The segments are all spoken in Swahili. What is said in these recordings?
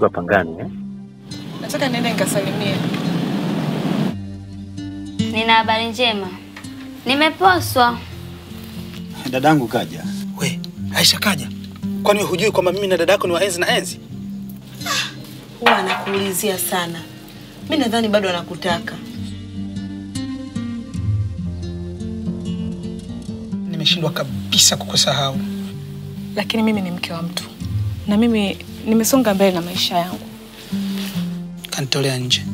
Kutoka Pangani eh? Nataka niende nikasalimie. Nina habari njema. Nimeposwa. Dadangu kaja. We, Aisha kaja. Kwani wewe hujui kwamba mimi na dadako ni wa enzi na enzi? Huwa anakuulizia sana. Mimi nadhani bado anakutaka. Nimeshindwa kabisa kukusahau. Lakini mimi ni mke wa mtu. Na mimi nimesonga mbele na maisha yangu. Kanitolea nje.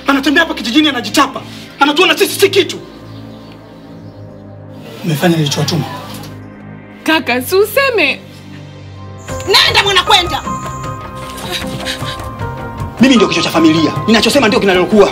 Anatembea hapa kijijini anajitapa. Anatuona sisi si kitu. Umefanya nilichowatuma. Kaka, si useme. Nenda mwana kwenda. Mimi ndio kichwa cha familia. Ninachosema ndio kinalokuwa.